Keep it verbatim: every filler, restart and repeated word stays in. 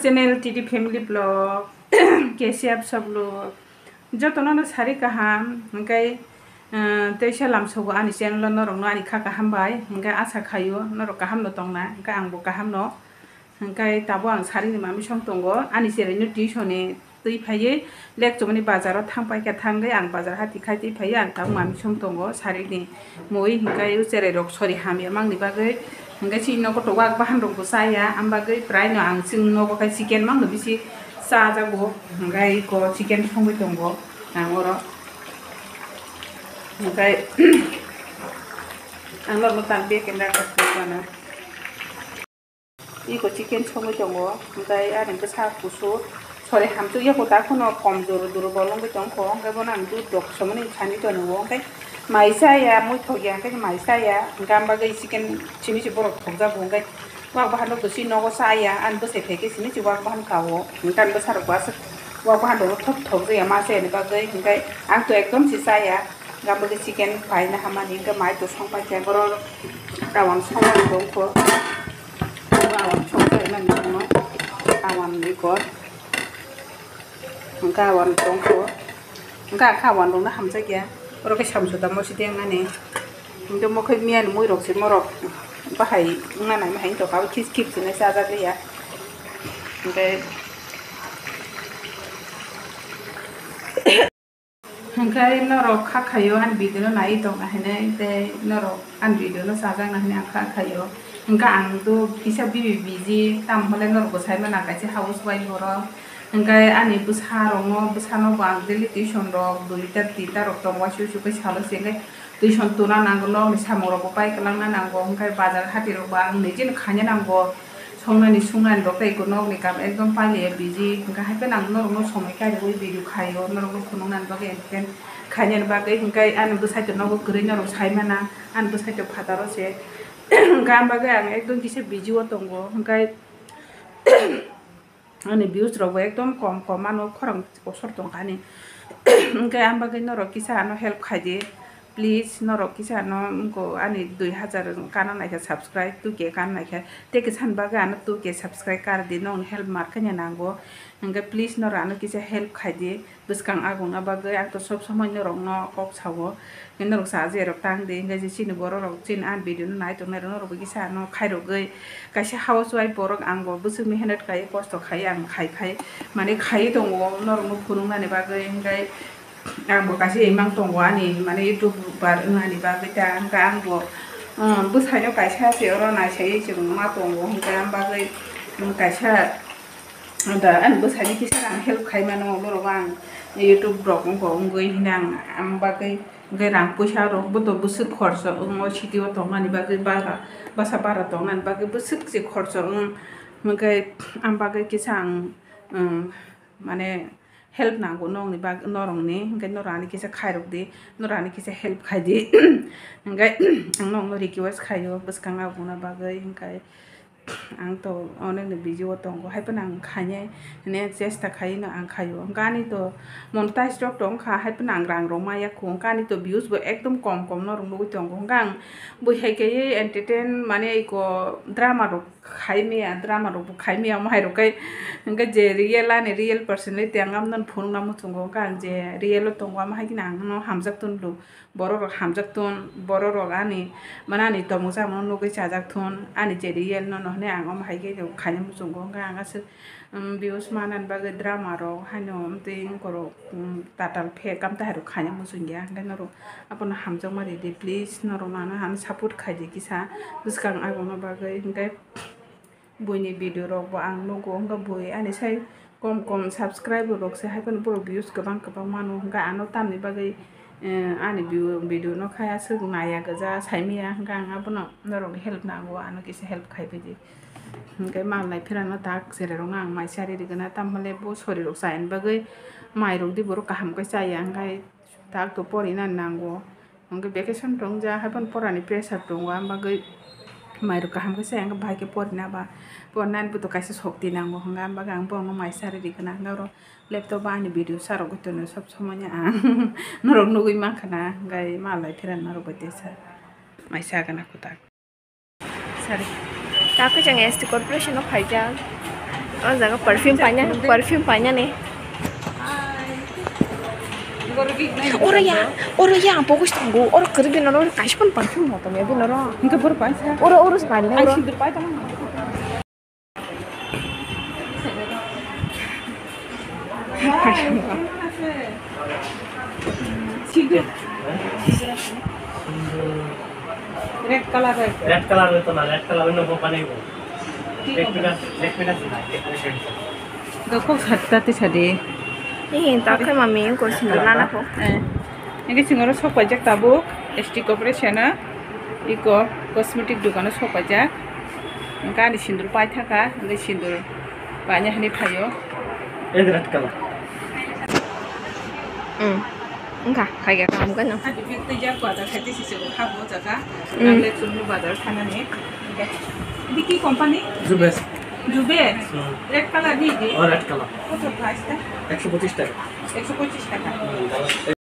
Channel T D Family Vlog, K C F Sablo, jotono no sari kaham, hingkai, eh, teisa lamsogo ani channel o norokno ani kha kaham bai, hingkai asa khaio norok kaham no tongna, hingkai ang bo kaham no, hingkai tabo ang sari ni mamisong tongo, ani cherai no tuition ni twi phaiwi lek chumani bazar o thang paikha, thangwi ang bazar hati khai twi phaiwi ang tabuk mamisong tongo sari ni. Mui hingkai o cherai rok sori hamya mangni bagwi hingkai chini nogo to wak bahan rok bo chaya, am bagwi prai no ang chini nogo khai chicken mangno bisi chajago, hingkai iko chicken songwi tongo ang oro, hingkai ang norokno tang bia kendra kaisa bana. Iko chicken songwi tongo, hingkai ani bwsa kusu sori hamsuk ya kwtal phano komjor durbol wngwi tongkho, hingkai bono ang dudh rok somani thani tongo, hingkai mai chaya muithok ya, hingkai mai chaya, hingkhe am bagwi chicken simi se borok thokjago, hingkai wak bahan rok to chini nogo chaya, ani bwsai phaikhe simi se wak bahan kao, hingkhe ani bwsa rok bo aswk wak bahan rok thok thokjak ya ma chayani bagwi, hingkai ang to ekdom se chaya. Gabagwi chicken paina hamani hingke mai to song paikha, borok kawan songmani tongkho, kawan songjaknani tongo, kawan ikor hingke kawan tongkho, hingke ang kawan rokno hamjakya, oro khe samsudamo sidi wngnani, hingke mokhe miyani muirok se morok bahai wngna naima hai wngtongkha, abo khis khis se nai chajakliya, hingke. Hingke norok kha khaio ani video no naiwi tongna hinwi, tei norok ani video no chajakna hinwi ang kha khaio. Hingke ang do kisa bibi busy, tamo hwnle norok bo sai mano ang kaisa housewife borok. Hingke ani bwsa rokno, bwsano bo ang daily tuition rok duita tinta rok tongo, waisa waisa khe salo se hingke tuition tuna nango, nokni samung rok bo pai kwlangna nango, hingke bazar hati rok bo ang nijeno khaina nango. Songnani sungnani rok tei eko nokni kam ekdom pailiya busy, hingkha hai phano ang norokno somoi kariui video khaio, norokno phunuknani bagwi entertain khainani bagwi, hingkhe ani bwsai to nogo kwrwi norok sai mana, ani bwsai to phataro se, hingkha am bagwi ang ekdom kisa busy o tongo, hingkhe ani views rok bo ekdom kom kom mano, khorang kosor tongkha ani, hingkhe am bagwi norok kisa ano help khaidi. Please, norok kisa ano wngkha ani dui hajar kana naikha subscribe, two K kana naikha. Tei kisa ni bagwi ano two K subscribe kar di, nokni help markhanya nango. Hingkhe please norok ano kisa help khaidi. Bwskang agungna bagwi ang to sob somoi norokno kok sao. Norok sa je rok tang di, hingkhe je chini borok rok chini ani video no nai tongnai rok norok bo kisa ano khairogwi. Kaisa housewife borok ang bo bwswk mehenat khai kosto khai ang khai khai mane khai tongo norokno phunuknani bagwi, hingkhe Ang bo kaisa imang tongo ani mane YouTuber wngani bagwi ta, hwnkhe ang bo, um, bwsaino kaisa se oro naisai se ma tongo, hwnkhe ang bagwi, um, kaisa da ani bwsaini kisa rang help khai mano, borok ang YouTube rok wngkha wngwi hwnwi ang, ang bagwi hwnkhe rang puisa rok bo to bwswk khorsa wngo, city o tongmani bagwi bara, basa bara tongmani bagwi bwswk se khorsa wng, hwnkhe ang bagwi kisa ang, um, mane help nango nokni bag-, norokni, hwnkhe norok ani kisa khairok di, norok ani kisa help khai di. Hwnkhe ang nokno request khaio bwskang aguna bagwi, hwnkhe ang to onekni busy o tongo, hai phano ang khainai hwnwi chesta khaiwi no ang khaio. Hwnkhe ani to monetize rok tongkha, hai phano ang rang rok maya kho, hwnkhe ani to views bo ekdom kom kom norok nugwi tongo, hwnkhe ang bui hai khe entertain mane iko drama rok khai maya, drama rok bo khai maya, omo hai rok khe hwnkhe je real ani real person le tei ang amno phunukna muchungo, hwnkhe ang je real o tongo, omo hai kheno ang no hamjak tong lu, borok rok hamjak tong, borok rok ani mane ani tongmung chamung no nugwi chajak thun, ani je real no no hwnwi ang omo hai khe khaina muchungo, hwnkhe ang aswk, um, views manani bagwi drama rok haino tei wngkha rok, um, tatal phe kam tahai rok khaina muchungya, hwnkhe norok abono hamjakma ridi, please norok ano ano support khaidi kisa bwskang agungna bagwi, hwnkhe. Buini video rok bo ang nugo, hwnkhe bui ani sai kom kom subscriber rok se, hai phano borok views kwbang kwbang mano, hwnkhe ano tamni bagwi, eh, ani view, video no khai aswk naiya gwja, saimaya, hwnkhe ang abono norokni help nango, ano kisa help khai phaidi. Hwnkhe malnai pherano tak cherai rokno ang mai charwi rwgwna, tamhole bo sori rok chayani bagwi mai rok di borok kaham khe chaya, hwnkhe. Tak to porina nango. Hwnkhe vacation tongja, haiphano porani pressure tongo, ang bagwi mairok kaham khe se, ang bahai khe porina ba, pornani bo to kaisa sokti nango, hwnkhe ang bagwi ang borokno mai sari rikha na, hwnkhe oro laptop o ani video sarogwi tongo sob somoino ang norok nugwi mankha na, hwnkhe malai phira norok bai tesa mai sagana kwtal. Sorry. Takhe chwng S T corporation o phaijak. O jaga perfume paina, perfume paina ni. Oro ya, oro ya, ang pogos tongo. Oro kwrwi bini oro kaisa phano perfume mo tongya bini oro. Hingke bor paisa. Oro, oro se paina, oro. Sindur pai tong. Sindur. Red color. Red color itu na, red color itu apa nih, Bu? Red color, red color na, red color. Gakok satta te sadi. Ih, tak khe mami ko sindur nana ko. Eh. Ini singoro sok pajak tabuk, S T corporation na. Iko cosmetic dukano sok paijak. Wngkha ani sindur pai thaka, hwnkhe sindur paina hinwi phaio. Red color. Hmm. Wngkha, khaikha kaham khe no. Adi bik twijak bazar khaite sisi bo kha bo jaga. Hmm. Ang le chumlu bazar thanani. Adi ki company? Jubes. Jubes? Hmm. Red color ni di? Oh, red color. Koto price ta? Ekso pochis taka. Ekso pochis taka. Hmm, dalam.